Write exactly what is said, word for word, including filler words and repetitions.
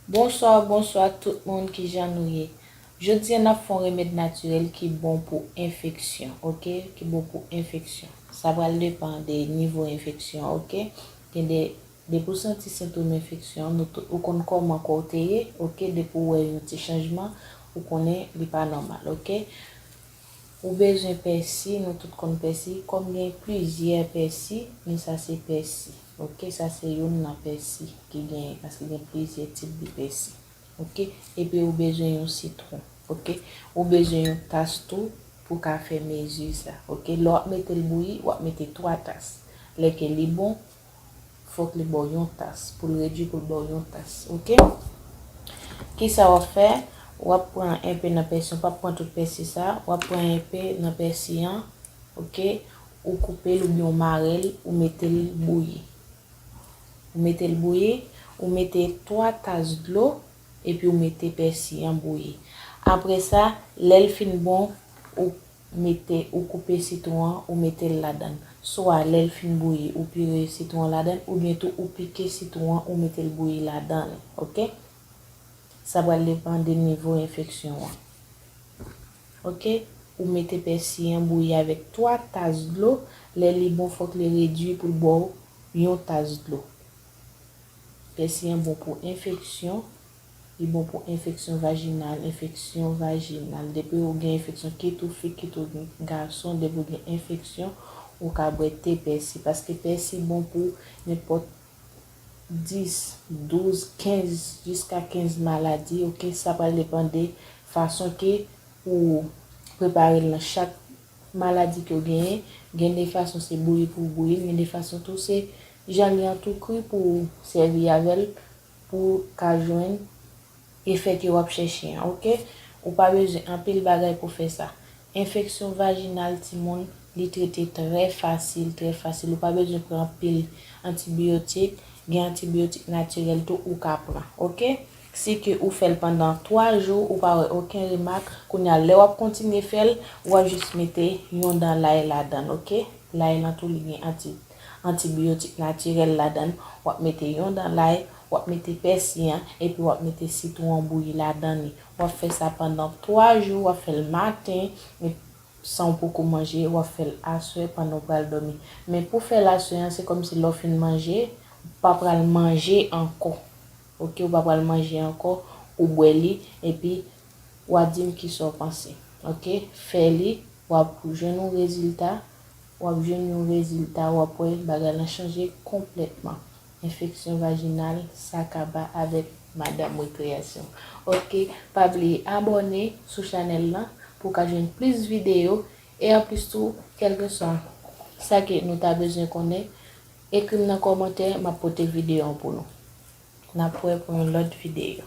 Bonswa, bonswa tout moun, kijan nou ye? Jodi a n ap fè yon remèd natirèl ki bon pou enfeksyon, oke? Ki bon pou enfeksyon. Sa pral depann de nivo enfeksyon, oke? Gen de, depi w santi sentòm enfeksyon, nou tout, ou konn kòman kò w te ye, oke? Depi w wè yon ti chanjman, ou konnen li pa nòmal, oke? Ou bezwen pèsi, nou tout konn pèsi. Kòm gen plizyè pèsi, men sa se pèsi. Oke, sa se youn nan pèsi ki genyen, paske gen plizyè tip de pèsi. Oke, epi ou bezwen yon sitwon. Oke, ou bezwen yon tas tou pou ka fè mezi sa. Oke, lè w ap mete l bouyi, w ap mete twa tas. Lè ke li bon, fòk li ba w yon tas, pou l redui, pou l ba w yon tas. Oke? Kisa w ap fè? W ap pran enpe nan pèsi, w p ap pran tout pèsi sa, w ap pran enpe nan pèsi an, oke? Ou koupe l oubyen w mare l, ou mete l bouyi. Ou mete l bouyi, ou mete twa tas dlo, epi ou mete pèsi an bouyi. Apre sa, lè l fin bon, ou mete, ou koupe sitwon an, ou mete l ladan l. Swa lè l fin bouyi, ou pire sitwon an ladan l, oubyen tou ou pike sitwon an, ou mete l bouyi ladan l, oke? Sa pral depann de nivo enfeksyon an. Oke? Ou mete pèsi an bouyi avèk twa tas dlo. Lè li bon, fòk li redui pou l ba w yon tas dlo. Pèsi an bon pou enfeksyon. Li bon pou enfeksyon vajinal, enfeksyon vajinal. Depi ou gen enfeksyon, kit ou fi, kit ou gason, depi ou gen enfeksyon, ou ka bwè te pèsi. Paske pèsi bon pou nenpòt dis, douz, kenz, jiska kenz maladi, oke? Sa pral depann de fason ke ou prepare l nan chak maladi ke w genyen. Gen de fason se bouyi pou w bouyi l, gen de fason tou se jan li an tou kri pou w sèvi avè l, pou w ka jwenn efè ke w ap chèche an, oke? Ou pa bezwen anpil bagay pou fè sa. Enfeksyon vajinal timoun, li trete trè fasil, trè fasil. Ou pa bezwen pran anpil antibiyotik. Gen antibiyotik natirèl tou ou ka pran, oke? Si ke ou fè l pandan twa jou, ou pa wè okenn remak, kounye a, lè w ap kontinye fè l, w ap jis mete yon dan lay ladan l, oke? Lay lan tou, li gen anti, antibiyotik natirèl ladan l. W ap mete yon dan lay, w ap mete pèsi an, epi w ap mete sitwon bouyi ladan li. W ap fè sa pandan twa jou, w ap fè l maten, e san w poko manje, w ap fè l aswè pandan w pral dòmi. Men pou fè l aswè an, se kòmsi lè w fin manje, ou pa pral manje ankò. Oke, ou pa pral manje ankò, ou bwè li, epi w a di m kisa w panse. Oke, fè li, w ap jwenn yon rezilta, w ap jwenn yon rezilta, w ap wè bagay lan chanje konplètman. Enfeksyon vajinal, sa kaba avèk Madam Rekreyasyon. Oke, pa bliye abòne sou chanèl lan pou w ka jwenn plis videyo. E anplis tou, kèlkeswa sa ke nou ta bezwen konnen, ekri m nan kòmantè, m ap pote videyo an pou nou. N ap wè pou yon lòt videyo.